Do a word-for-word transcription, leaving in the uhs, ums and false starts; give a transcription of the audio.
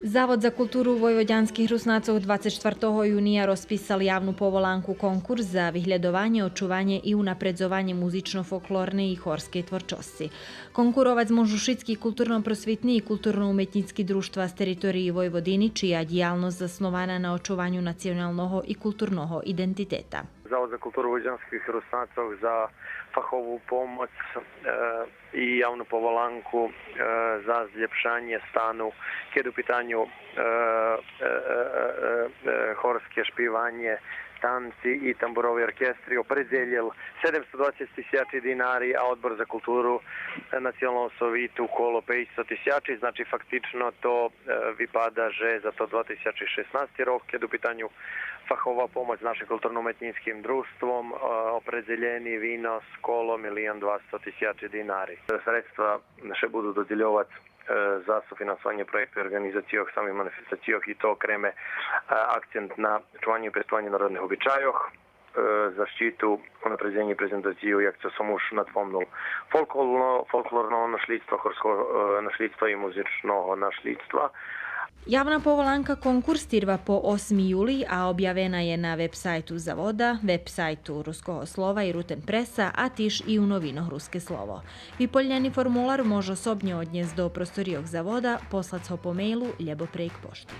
Завод за културу войводянских Руснацох двацец штвартого юния розписал явну поволанку конкурс за виглєдованє, очуванє и унапредзованє музично-фолклорней и хорскей творчосци. Конкуровац можу шицки културно-просвитни и културно-уметнїцки дружтва з териториї Войводини, чия дїялносц заснована на очуваню националного и културного идентитета. Завод за културу войводянских Руснацох за фахову помоц, е, и явну поволанку, е, за злєпшанє стану, кед у питаню, е, е, е, е, е, хорске шпиванє, танци и тамбурови оркестри, опредзелєл седемсто двацец тисячи динари, а Одбор за културу, е, Националного совиту коло пейцсто тисячи, значи фактично то, е, випада же за то два тисячи шеснасти рок, кед у питаню фахова помоц нашим културно-уметнїцким дружтвом, е, опредзелєни винос коло милион двасто тисячи динари. Средства ше буду додзельовац, е, за софинансованє проєкту и орґанизацийох самих манифестацийох, и то окреме, е, акцент на чуваню и пестованю народних обичайох, е, защиту, унапредзенє и презентацию, як цо сом уж надпомнул, фолклорно-, фолклорного нашлїдства, хорского, е, нашлїдства и музичного нашлїдства. Явна поволанка конкурс тирва по осми юлий, а обявена є на веб-сайту Завода, веб-сайту Руского слова и Рутен преса, а тиж и у новинох Руске слово. Виполнєни формулар мож особнє однєсц до просторийох Завода, послац го по мейлу лєбо прейґ пошти.